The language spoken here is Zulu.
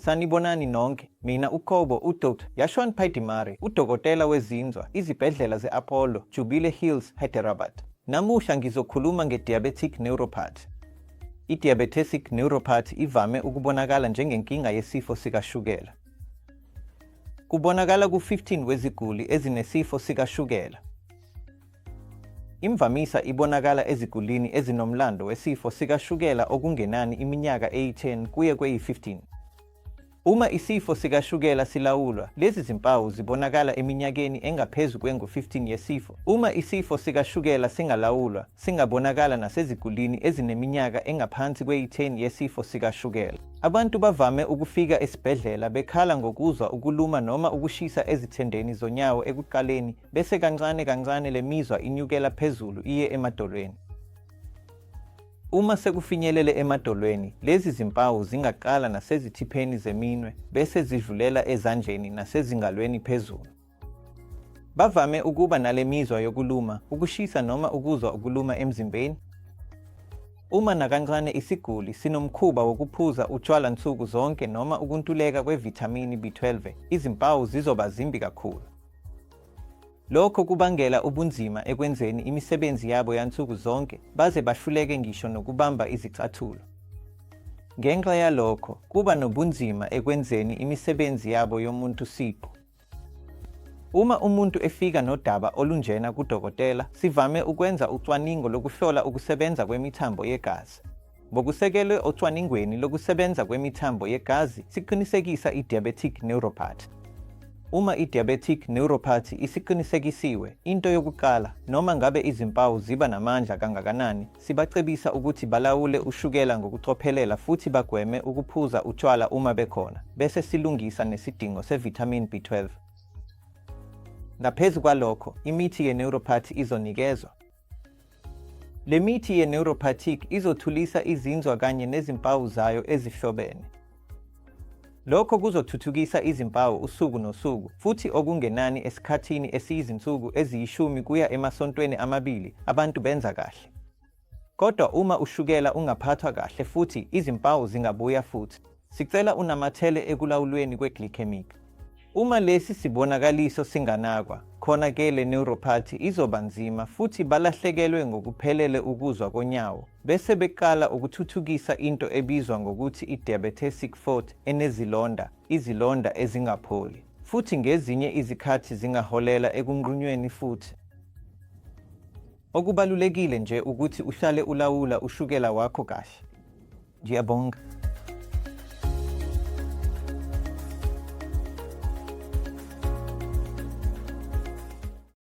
Sanibonani nonke. Mina uqobo uDr. Yashwant Paidimari, udokotela wezinzwa, izibhedlela ze-Apollo, Jubilee Hills, Hyderabad. Namuhla ngizokhuluma nge-diabetic neuropathy. I-diabetic neuropathy ivame ukubonakala njengenkinga yesifo sikashukela. Kubonakala ku-15 weziguli ezinesifo sikashukela. Imvamisa ibonakala ezigulini ezinomlando wesifo sikashukela okungenani iminyaka eyi-10 kuye kweyi-15. Uma isifo sikashukela silawulwa, lezi zimpawu zibonakala eminyakeni engaphezu kwengu-15 yesifo. Uma isifo sikashukela singalawulwa, singabonakala nasezigulini ezineminyaka engaphansi kweyi-10 yesifo sikashukela. Abantu bavame ukufika esibhedlela bekhala ngokuzwa ukuluma noma ukushisa ezithendeni zonyawo ekuqaleni, bese kancane kancane le mizwa inyukela phezulu iye emadolweni. Uma sekufinyelele emadolweni, lezi zimpawu zingaqala nasezithipheni zeminwe bese zidlulela ezandleni nasezingalweni phezulu. Bavame ukuba nale mizwa yokuluma, ukushisa noma ukuzwa ukuluma emzimbeni. Uma nakancane isiguli sinomkhuba wokuphuza utshwala nsuku zonke noma ukuntuleka kwevithamini B12, izimpawu zizoba zimbi kakhulu. Lokho kubangela ubunzima ekwenzeni imisebenzi yabo yansuku zonke baze bahluleke ngisho nokubamba izicathulo. Ngenxa yalokho, kuba nobunzima ekwenzeni imisebenzi yabo yomuntu siqu. Uma umuntu efika nodaba olunjena kudokotela, sivame ukwenza ucwaningo lokuhlola ukusebenza kwemithambo yegazi. Ngokusekelwe ocwaningweni lokusebenza kwemithambo yegazi, siqinisekisa i-diabetic neuropathy. Uma i-diabetic neuropathy isiqinisekisiwe, into yokuqala, noma ngabe izimpawu ziba namandla kangakanani, sibacebisa ukuthi balawule ushukela ngokucophelela futhi bagweme ukuphuza utshwala uma bekhona, bese silungisa nesidingo se-vitamin B12. Ngaphezu kwalokho, imithi ye-neuropathy izonikezwa. Le mithi ye-neuropathic izothulisa izinzwa kanye nezimpawu zayo ezihlobene. Lokho kuzothuthukisa izimpawu usuku nosuku, futhi okungenani esikhathini esiyizinsuku eziyishumi kuya emasontweni amabili, abantu benza kahle. Kodwa uma ushukela ungaphathwa kahle futhi, izimpawu zingabuya futhi. Sicela unamathele ekulawulweni kwe-glycemic. Uma lesi sibonakaliso singanakwa, khona ke le neuropathy izoba nzima futhi balahlekelwe ngokuphelele ukuzwa konyawo, bese beqala ukuthuthukisa into ebizwa ngokuthi i-diabetesic foot enezilonda, izilonda ezingapholi, futhi ngezinye izikhathi zingaholela ekunqunyweni futhi. Okubalulekile nje ukuthi uhlale ulawula ushukela wakho kahle. Ngiyabonga.